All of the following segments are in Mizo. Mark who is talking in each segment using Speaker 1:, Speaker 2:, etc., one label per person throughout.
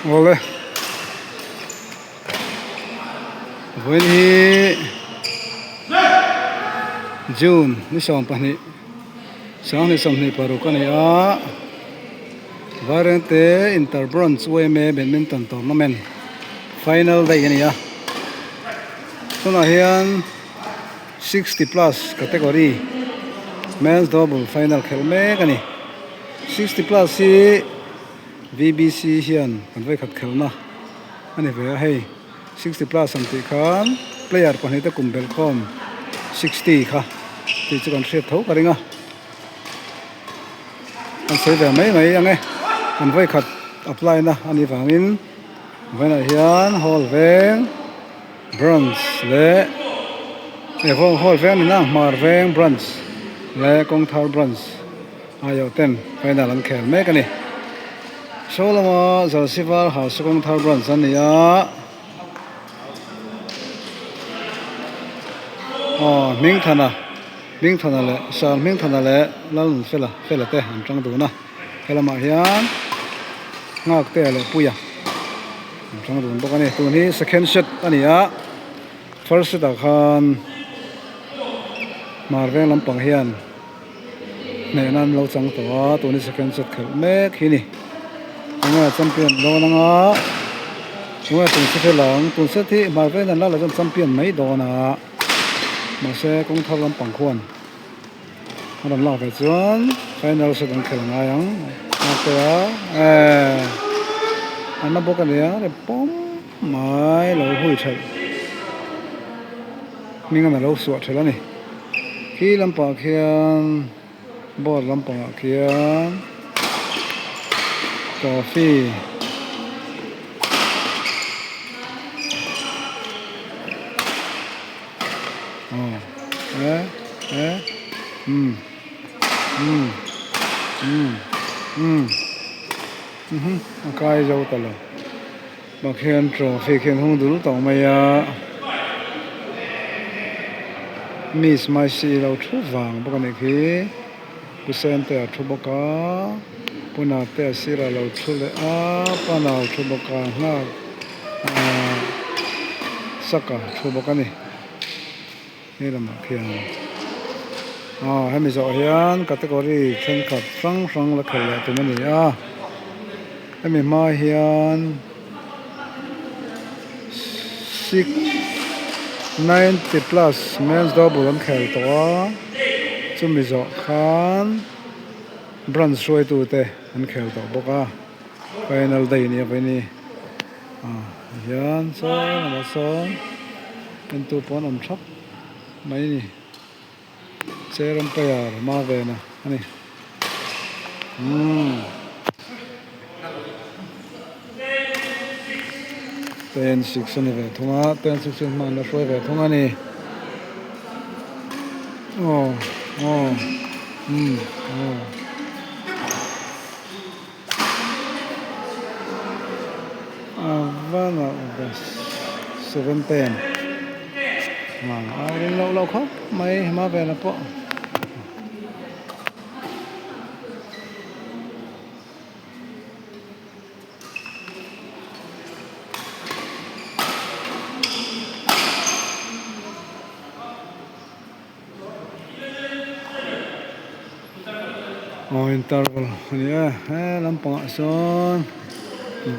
Speaker 1: Awle vawiin hi June ni 12 2026 a ni a Vairengte Inter Branch yma Badminton Tournament final day a ni a tunah hian 60 plus category men's double final khelh mek a ni 60 plus hi V_B_C hian an vawikhat khelhna a ni ve a hei 60 plus ang tih khan player pahnih te kum belh khawm 60 kha tih chu kan hriat tho ka ring a an sawi ve mai mai ang e an vawikhat apply na a nih vangin vawiinah hian hall veng branch leh hall veng a ni na hmar veng branch leh kawngthar branch. Aiawh ten final an khel mek a ni. Show lama Jersey var ha Sukawng thar branch an ni a. Aw Hmingthana Hmingthana leh Sir Hmingthana leh Lalnunfela Fela te an tang dun a. He lamah hian Nghaktea leh Puia an tang dun bawk a ni. Tun hi second set a ni a. First set ah khan Hmar veng lampang hian. Hnehna an lo chang tawh a, tun hi second set khelh mek hi ni. Tunge champion dawn anga, tunge tun set hi lang, tun set hi hmar vein an la la chuan champion mai dawn a, mahse kawng thar lampang khuan a rawn lak ve chuan final set an khelh ngai ang a tia eh an la bawk a nia ri pawm mai lo hui thelh hming an lo suah thelh a ni. Khi lampang ah khian board lampang ah khian trophy aw eh eh umm umm umm umm mhm a kai zo ta lo. Bak hian trophy khi an hung dul tawh mai a, miss mai si lo thu vang bawk a nih khi, pu Sente a thu bawk a, pu Nate a sirah lo thu leh a, pa nau thu bawk a nghak ahh saka thu bawk a ni he lamah khian aw hemi zawh hian category thenkhat hrang hrang la khelh leh tum a ni a hemi hma hian six ninety plus men's double an khel tawh a chumi zawh khan branch hruaitu te an khel tawh bawk a final day a nih avangin ah hian sawn lamah sawn. Entu pawh an awm thap mai a ni. Chair umpire hma vena a ni. Umm. 10-6 a ni ve thung a, 10-6 in hma an la hruai ve thung a ni. Aw, aw, umm, aw. A va nalh ve 7 10 a ring loh loh khawp mai hma velah pawh. Aw interval a ni e he lampangah sawn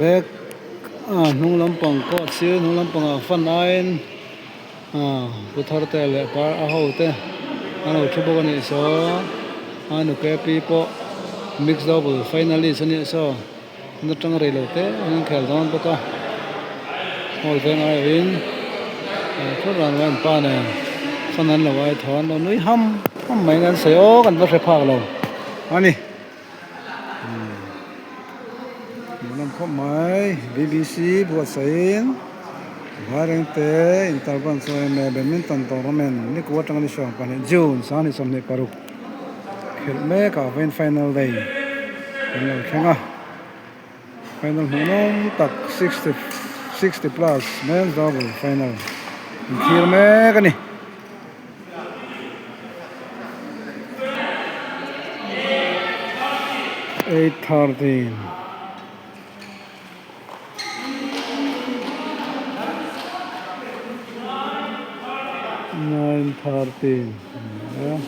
Speaker 1: bag ah hnung lampang court sir hnung lampangah fan aiin ah pu thar te leh par a ho te an lo thu bawk a nih saw a nu K P pawh mix double finalist a nih saw na tang rei lo te an inkhel dawn bawk a hall veng aiawhin thut ran mai an pa nen fan an lo ai tho an lo nui ham ham mai in an sawi aw kan va hre phak lo a ni hmuhnawm khawp mai B_B_C buatsaih in Vairengte interval chu a emaw badminton tournament ni kua atanga ni 12 June 2026 khelh mek ah vawiin final day kan lo thleng a final hmuhnawm tak 60 60 plus men's double final an thlir mek a ni. 8:13. 9:30 ani a.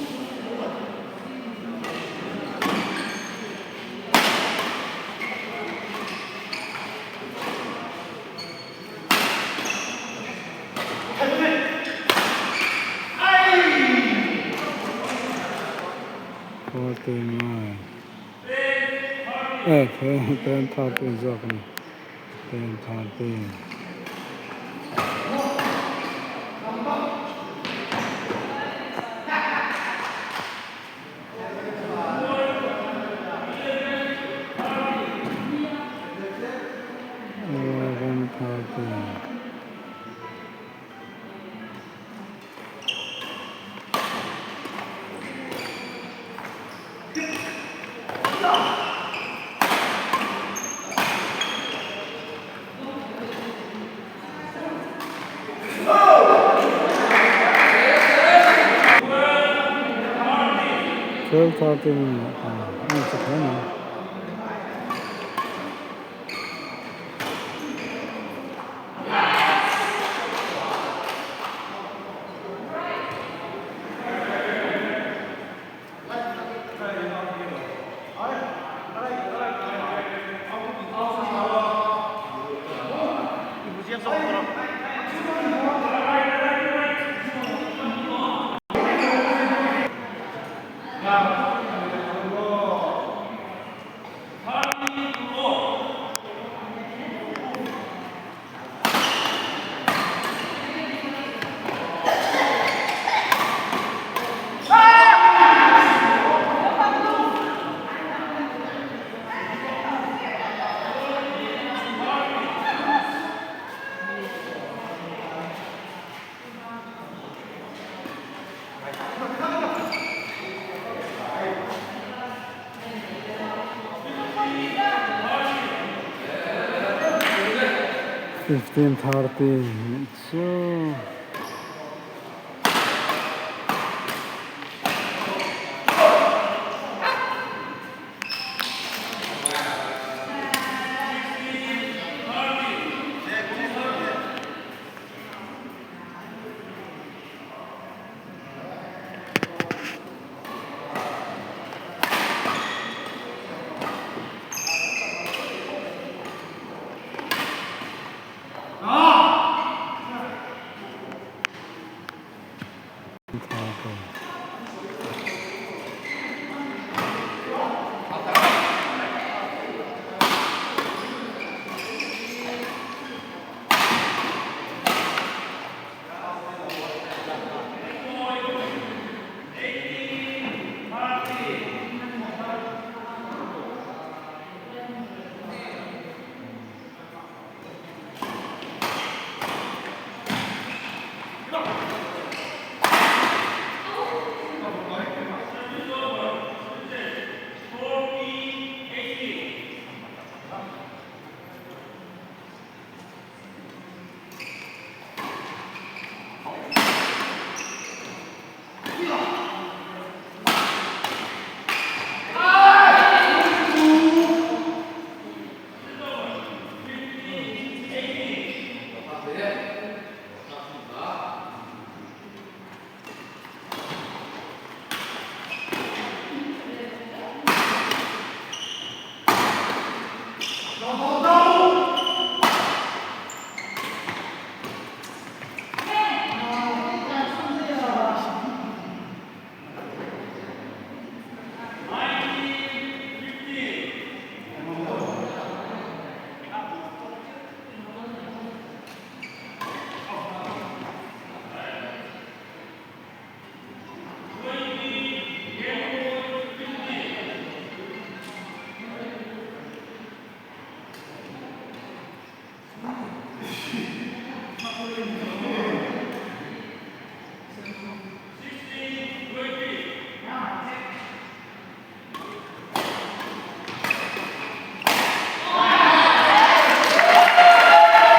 Speaker 1: 49 eh 10:13 zawk a ni 10:13. 12:13 a ni kher mai. 15:30 nih chu.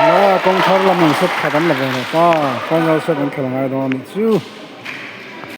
Speaker 1: La kawng thar lam an set khat an la ve leh ta final set an khelh ngai dawn a nih chu.